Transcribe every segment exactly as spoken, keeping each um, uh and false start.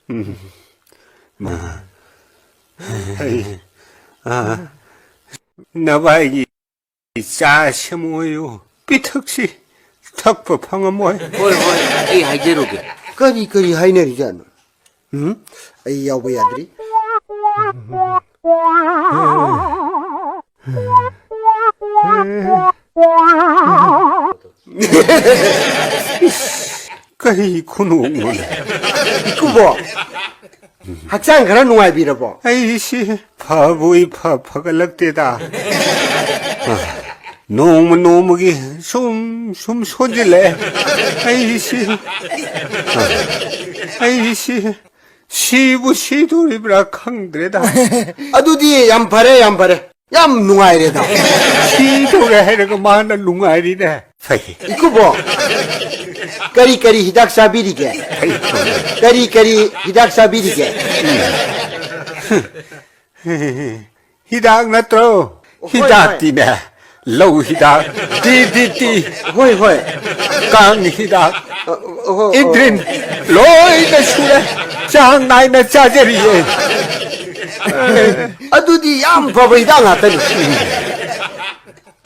ꯎꯝ꯫ ꯃꯥ꯫ ꯑꯩ, ꯑ, ꯅꯚꯥꯏꯒꯤ ꯆꯥ ꯁꯦꯝꯃꯣꯌꯨ꯫ ꯄꯤꯊꯛꯁꯤ꯫ ꯊꯛꯄ ꯐꯪꯉꯝꯃꯣꯏ꯫ ꯍꯣꯏ, ꯍꯣꯏ, ꯑꯩ ꯍꯥꯏꯖꯔꯨꯒꯦ꯫ ꯀꯔꯤ, ꯀꯔꯤ ꯍꯥꯏꯅꯔꯤꯖꯥꯠꯅꯣ? ꯎꯝ? ꯑꯩ ꯌꯥꯎꯕ ꯌꯥꯗ꯭ꯔꯤ꯫ ꯀꯔꯤ ꯈꯨꯅꯣꯛꯅꯣꯅꯦ? ꯏꯀꯨꯕꯣ, ꯍꯛꯆꯥꯡ ꯈꯔ ꯅꯨꯡꯉꯥꯏꯕꯤꯔꯕꯣ? ꯑꯩꯁꯤ ꯐꯕꯨ ꯏꯐ ꯐꯒꯠꯂꯛꯇꯦꯗ꯫ ꯅꯣꯡꯃ ꯅꯣꯡꯃꯒꯤ ꯁꯨꯝ ꯁꯨꯝ ꯁꯣꯟꯖꯤꯜꯂꯛꯑꯦ꯫ ꯑꯩꯁꯤ, ꯑꯩꯁꯤ ꯁꯤꯕꯨ ꯁꯤꯗꯣꯔꯤꯕ꯭ꯔꯥ ꯈꯪꯗ꯭ꯔꯦꯗ꯫ ꯑꯗꯨꯗꯤ ꯌꯥꯝ ꯐꯔꯦ, ꯌꯥꯝ ꯐꯔꯦ꯫ ꯌꯥꯝ ꯅꯨꯡꯉꯥꯏꯔꯦꯗ꯫ ꯁꯤꯗꯧꯔꯦ ꯍꯥꯏꯔꯒ ꯃꯥꯅ ꯅꯨꯡꯉꯥꯏꯔꯤꯅꯦ꯫ ꯐꯩ꯫ ꯏꯀꯨꯕꯣ, ꯀꯔꯤ ꯀꯔꯤ ꯍꯤꯗꯥꯛ ꯆꯥꯕꯤꯔꯤꯒꯦ? ꯐꯩ, ꯐꯩ꯫ ꯀꯔꯤ ꯀꯔꯤ ꯍꯤꯗꯥꯛ ꯆꯥꯕꯤꯔꯤꯒꯦ? ꯍꯤꯗꯥꯛ ꯅꯠꯇ꯭ꯔꯣ? ꯍꯣꯏ, ꯍꯣꯏ꯫ ꯍꯤꯗꯥꯛꯇꯤꯅꯦ, ꯂꯧ ꯍꯤꯗꯥꯛ, ꯗꯤ ꯗꯤ ꯇꯤ, ꯍꯣꯏ, ꯍꯣꯏ꯫ ꯀꯥꯡ ꯍꯤꯗꯥꯛ, ꯑ, ꯑ, ꯑ, ꯏꯟꯗ꯭ꯔꯤꯟ, ꯂꯣꯏꯅ ꯁꯨꯔꯦ꯫ ꯆꯥꯡ ꯅꯥꯏꯅ ꯆꯥꯖꯔꯤꯌꯦ꯫ ꯑꯗꯨꯗꯤ ꯌꯥꯝ ꯐꯕ ꯍꯤꯗꯥꯛ ꯉꯥꯛꯇꯅꯤ꯫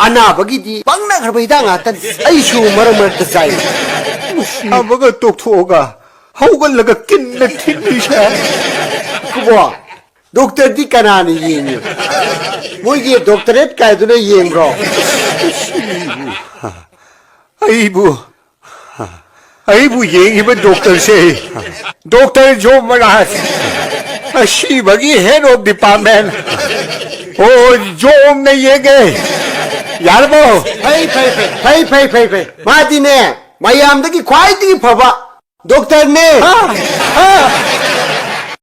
ꯑꯅꯥꯕꯒꯤꯗꯤ ꯄꯪꯅꯈ꯭ꯔꯕ ꯍꯤꯗꯥꯛ ꯉꯥꯛꯇꯅꯤ꯫ ꯑꯩꯁꯨ ꯃꯔꯛ ꯃꯔꯛꯇ ꯆꯥꯏ꯫ ꯁꯥꯕꯒ ꯇꯣꯛꯊꯣꯛꯑꯒ ꯍꯧꯒꯠꯂꯒ ꯀꯤꯟꯅ ꯊꯤꯟꯕꯤꯁꯦ꯫ ꯏꯀꯨꯕꯣ, ꯗꯣꯛꯇꯔꯗꯤ ꯀꯅꯥꯅ ꯌꯦꯡꯉꯤ? ꯃꯣꯏꯒꯤ ꯗꯣꯛꯇꯔꯦꯠ ꯀꯥꯏꯗꯨꯅ ꯌꯦꯡꯕ꯭ꯔꯣ? ꯑꯩꯕꯨ, ꯑꯩꯕꯨ ꯌꯦꯡꯉꯤꯕ ꯗꯣꯛꯇꯔꯁꯦ doctor Jo ꯃꯔꯥꯖ, ꯑꯁꯤꯕꯒꯤ head of department꯫ ꯑꯣ, ꯖꯣꯝꯅ ꯌꯦꯡꯉꯦ꯫ ꯌꯥꯔꯕꯣ? ꯐꯩ, ꯐꯩ, ꯐꯩ, ꯐꯩ, ꯐꯩ, ꯐꯩ, ꯐꯩ꯫ ꯃꯥꯗꯤꯅꯦ, ꯃꯌꯥꯝꯗꯒꯤ ꯈ꯭ꯋꯥꯏꯗꯒꯤ ꯐꯕ ꯗꯣꯛꯇꯔꯅꯦ꯫ ꯍꯥ? ꯍꯥ?